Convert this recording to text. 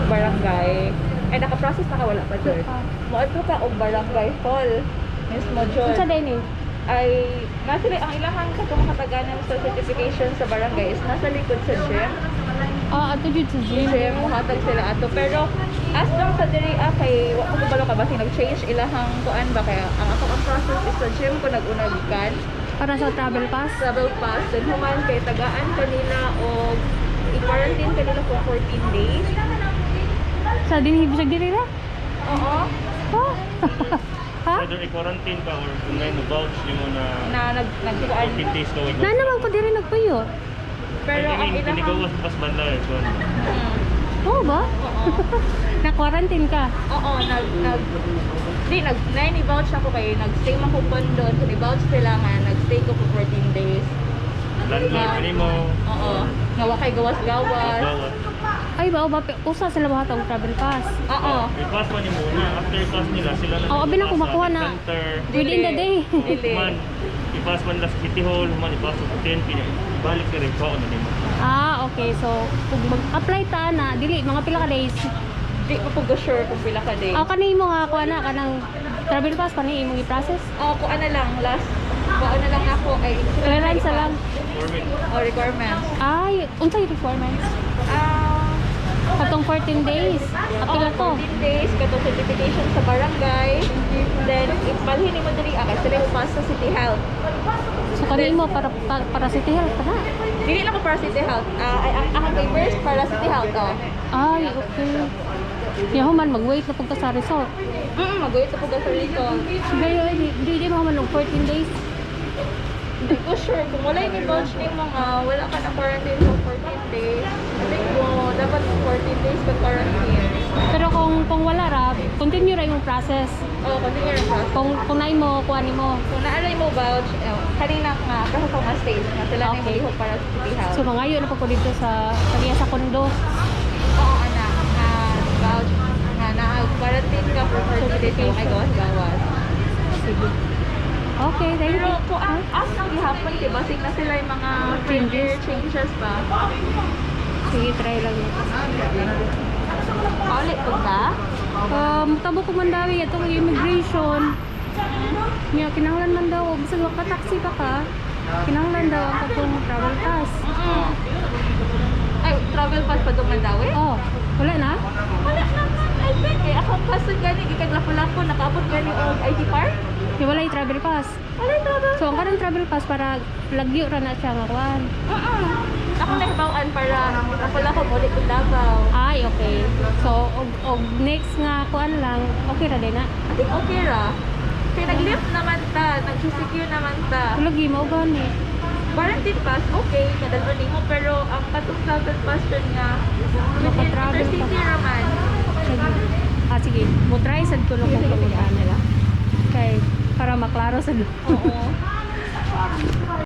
barangay. Ay, naka-process na ka, wala pa jud? Moadto ka og barangay hall mismo jud. Unsa din eh? Ay nasa ang ilahang katong kataganan sa certification sa barangay is nasa likod sa gym. Ah, ato jud sa gym. Gym, muhatag sila ato. Pero as long sa diri ah, kay wa ko kabalo ka basig nag-change ilahang kuan ba, kaya ang ako ang process is sa gym ko nag-una gikan. Para sa travel pass. Travel pass, then human kay tagaan kanila og i-quarantine kanila for 14 days. Sa dinhi, bisag diri ra? Oo. Ha? Ha? Whether i-quarantine ka or kung may mo-vouch nimo na Na nag nagkuan. 14 days ka Na naman ko diri nagpuyo. Pero ang ilahang Pinigawas pas banla eh. Kuan. Oo ba? Oo. Na quarantine ka. Oo, nag nag di nag na ni vouch ako kay nag-stay man ko condo, so ni vouch sila nga nag-stay ko for 14 days. Landlord nimo. Oo. Nga wa kay gawas-gawas. Gawas. Ay ba, ba usa sila mga tong travel pass. Oo. I-pass man nimo una. After pass nila sila na. Oo, abi na nagpasa kumakuha na. center. Within the day. Dili. Man, i-pass man la sa City Hall, man i-pass sa PNP, ibalik ka rin pa na nimo. Ah, okay. So, kung mag-apply ta na, dili, mga pila ka days. Di ko po sure kung pila ka days. Ah, kani mo nga kuha na kanang travel pass kani imong i-process. Oo, kung ano lang last kuan na lang ako ay sila na Clearance ipa- lang. Permit. Oh, requirements. Ay, unsay requirements? Ah, Katong 14 days. Apila to. 14 days katong certification sa barangay. Then ipalhin nimo diri ah, kay sila yung pass sa City Health. So kani mo para City Health pa na. Dili lang ko para City Health. Ah, ay, ang akong papers para City Health oh. Ay, okay. Ya human mag-wait na pud ka sa result. Mag-wait sa pag sa result. Gayo di di, di mo man og 14 days. Hindi ko sure kung wala yung vouch nimo nga wala ka na quarantine for 14 days. I think mo dapat 14 days ka quarantine. Pero kung wala ra, continue ra yung process. Oh, continue ang process. Kung naay mo kuha nimo. Kung naalay mo vouch, eh, kanina nga kasi sa mga stage nga sila na yung mulihok para sa City Health. So mangayo na pud ko dito sa iya sa kondo. Oo, anak, nga vouch nga na quarantine ka for 14 days kay gawas-gawas. Sige. Okay, thank you. Pero kung ang as ang gihapon kay basig na sila yung mga Changes. changes changes ba? Sige, try lang natin. Paulit po ka? Tabo ko man daw itong immigration. Nya kinahanglan man daw bisag wa ka taxi pa ka. Kinahanglan daw ang katong travel pass. Ay, travel pass pa itong Mandawi? Oh, wala na? Wala naman. I think eh. Akong kasun gani, gikan Lapu-Lapu, nakaabot gani og IT Park. Di wala yung travel pass. Wala yung travel. So ang kanang travel pass para lagyo ra na siya nga kuan. Ako nahibaw-an para Lapu-Lapu, ulit ko Davao. Ay, okay. So og next nga kuan lang, okay ra din na. I think okay ra. Kaya nag-lift naman ta, nag-secure naman ta. Lagi mo gani. Quarantine pass, okay, kadalon nimo pero ang katong travel pass yun nga, within Makatravel pa. intercity raman. Sige. Ah, sige. Mo try sad ko lang Sige, kung sige, sige. pangutana. Kay para maklaro sad. Oo.